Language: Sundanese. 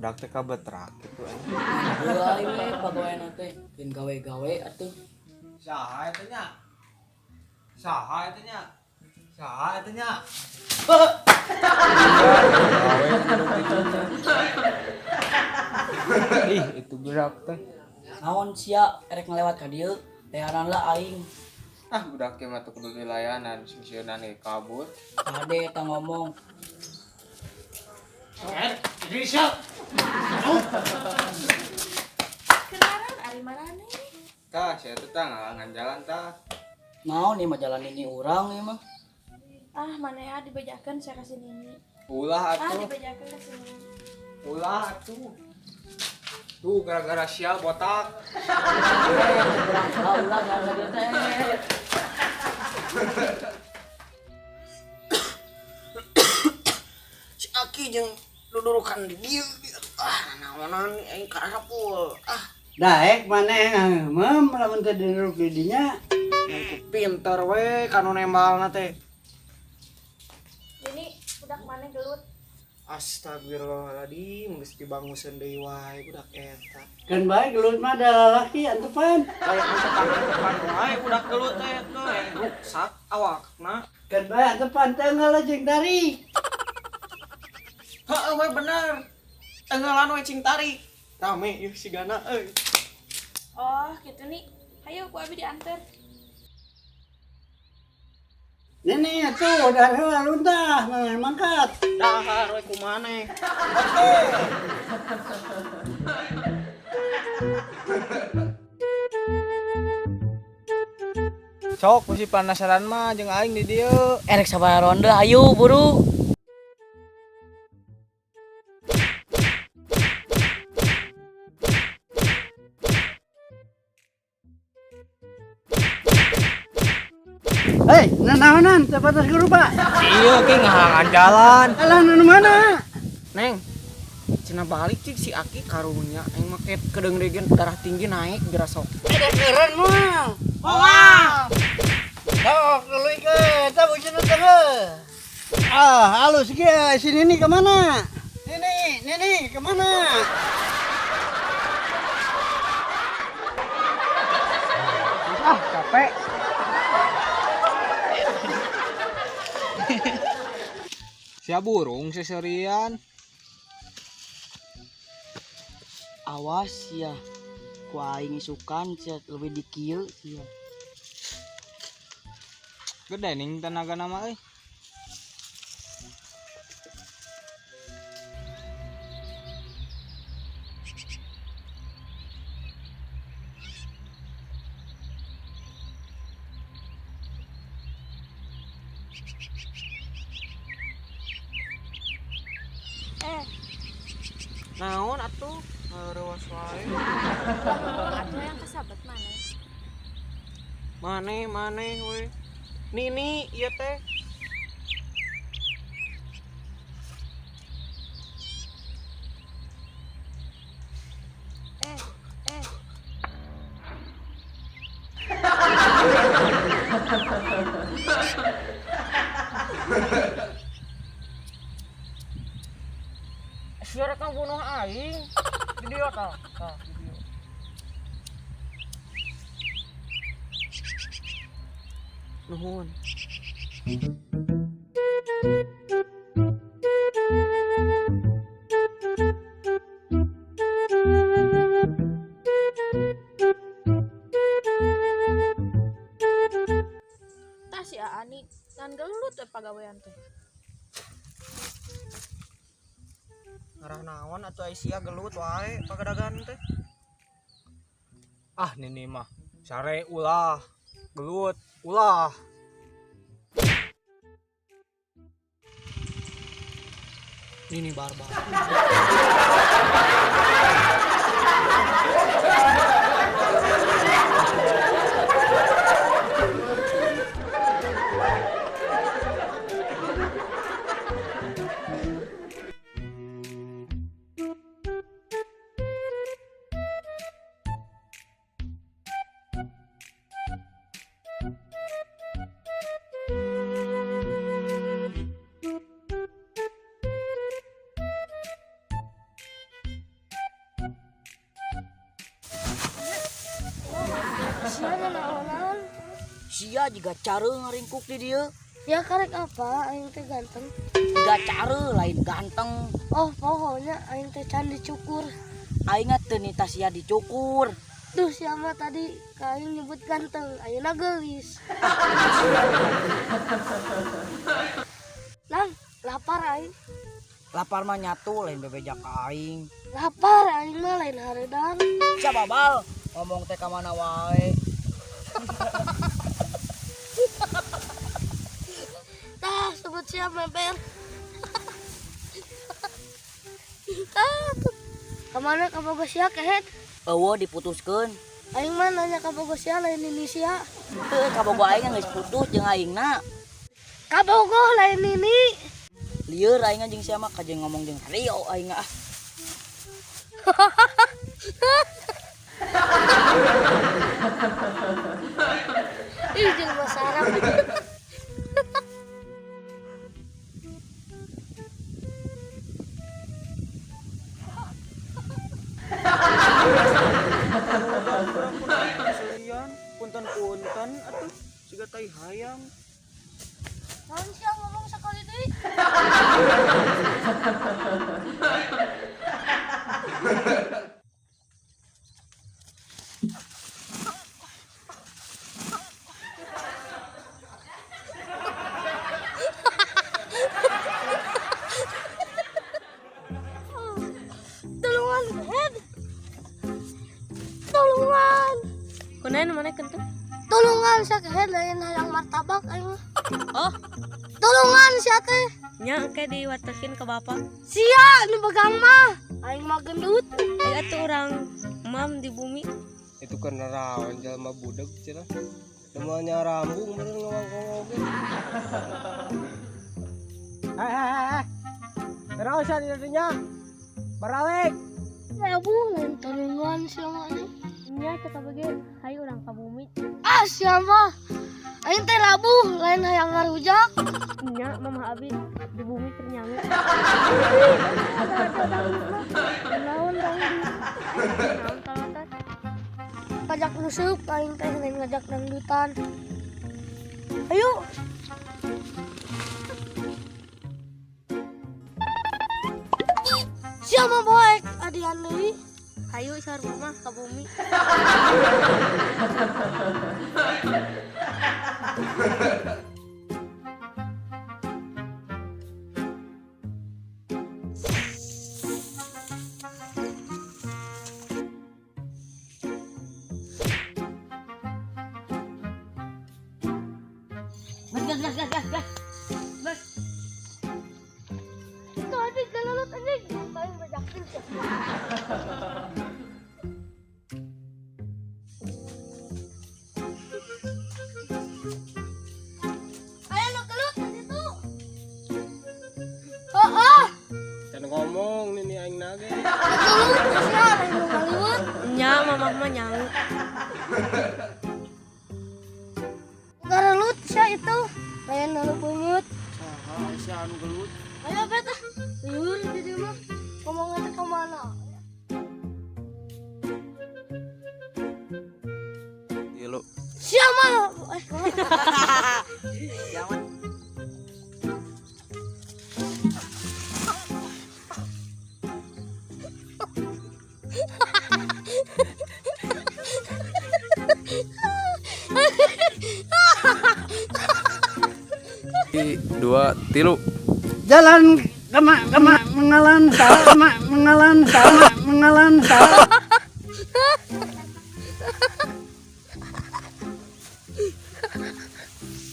Budak teh kabetrak kitu anjing. Heula we pagawean teh keun gawe-gawe atuh. Saha eta nya? Saha eta nya? Saha eta nya? Ih, itu budak teh. Naon sia erek ngelewat ka dieu? Layanan lah aing. Ah, budak teh mah teu kudu dilayanan, sing sieunna ge kabur. Kade eta ngomong. Kenaran ari marane. Tah, sia teh tah ngalangan jalan tah. Naon ieu mah jalan ini urang ieu mah. Ah, maneh dibejakeun sia ka si Nini. Ulah Ah, atuh. dibejakeun ka si Nini. Ulah atuh. Tuh gara-gara sia botak. Urang salah ulah jalan ka dieu teh. Si Aki jeung dudurukan di dieu. Ah, naonan aing karapul. Ah, Daek maneh mem lamun teu duduk di dinya. pinter we kanu nembalna teh. Nini, budak maneh gelut. Astagfirullahaladzim, geus dibanguseun deui wae budak eta. Keun bae gelut mah da lalaki antepan. Kayak antepan wae budak gelut teh teh ruksak awakna. Keun bae antepan teu ngalah jeung tarik. Heeh we bener. Tenggelan we cing tarik. Rame ieu sigana euy. Oh, gitu nih. Hayu ku abi diantar. Nini atuh udah heula luntah maneh mangkat. Dahar we ku maneh. Sok mesti penasaran mah jeung aing di dieu. Erek sabaraha ronde hayu buru. Hei, nanaonan teu patas gerupa. Iya, ki ngahalangan jalan. Alah nu mana? Neng, cenah balik cik si Aki karunya aing make kedeung degen darah tinggi naik geura sok. Ada keren moal. Moal. Sok leuwihkeun eta bujana teh. Ah, halus ge si Nini kemana? Nini, Nini kemana? Ah, capek. Sia burung seserian. Awas sia. Ku aing isukan sia leuwih di kieu sia. Gede ning tenaga nama euy. Eh, Naon atuh? Reuas wae. atuh yang kesabet maneh. Maneh maneh we. Nini ieu teh. Eh, eh. Sia rek ngabunuh aing. Di dieu tah. Tah, di dieu. Nuhun. Tah si Aani ngan gelut we pagawean teh. Ngarah naon atuh ai sia gelut wae pagadagan teh. Ah, Nini mah sare ulah, gelut ulah. Nini barbar. Sia jiga care ngaringkuk di dieu. Ya karek apa aing teh ganteng. Jiga care lain ganteng. Oh, pokoknya aing teh can dicukur. Aing teu nita sia dicukur. Duh, siapa tadi ka aing nyebut ganteng, ayeuna geulis. Nang, lapar aing. Lapar mah nyatu lain bebeja ka aing. Lapar aing mah lain hareudang. Sia babal ngomong teh ka mana wae. Tah, sebut siapa memper. Tah, tuh. Kemana ka bogo sia kehet? Eueuh diputuskeun. Aing mah nanya ka bogo sia lain nini sia. Heuh kabogo aing geus putus jeung aingna. Ka bogo lain nini. Lieur aing jeung sia mah kajeun ngomong jeung Rio aing ah. Ih, jelema sarap. Seulian, punten-punten atuh siga tai hayam. Naon sia ngomong sakali deui? Tulungan, head. Tulungan. Kunaon mana kentut? Tulungan sia kehed lain hayang martabak aing. Oh, Tulungan sia teh. nya engke diwartosin ke bapak. Sia nu begang mah. Aing mah gendut. Ayo atuh urang mam di bumi. Itu kan rawan jelema budeg cenah. Demanya rambung bener ngomong oge. Eh. Terus sia di dinya. Baralik. Rabu lain tulungan sia mah anjing. Nya cek abg hayu urang ka bumi. Ah sia mah. Aing teh labuh lain hayang ngarujak. Nya mama abi di bumi ternyangu. Naon dangdut. Naon kalau teh? Ngajak nusuk aing teh lain ngajak dangdutan. Ayo. Sia mah boek adian deui. Hayu sarua mah ka bumi. Gas gas gas gas gas. Gas. Itu anjing gelelut anjing. Aing bejakin sia. Ayo nu gelut di situ. Heeh. Can ngomong nini aing nage. Gelut sia lain nu ngaliwet. Nya mama mah nyangu. Garelut sia itu. Lain nu beungeut. Saha sia anu gelut? Ayo bet ah. Lieur di dieu mah. Ngomongna teh ka mana? Tilu. Sia mah. Eh, Jangan. Dua, tilu. Jalan kema kema mengalan sama mengalan sama mengalan sama.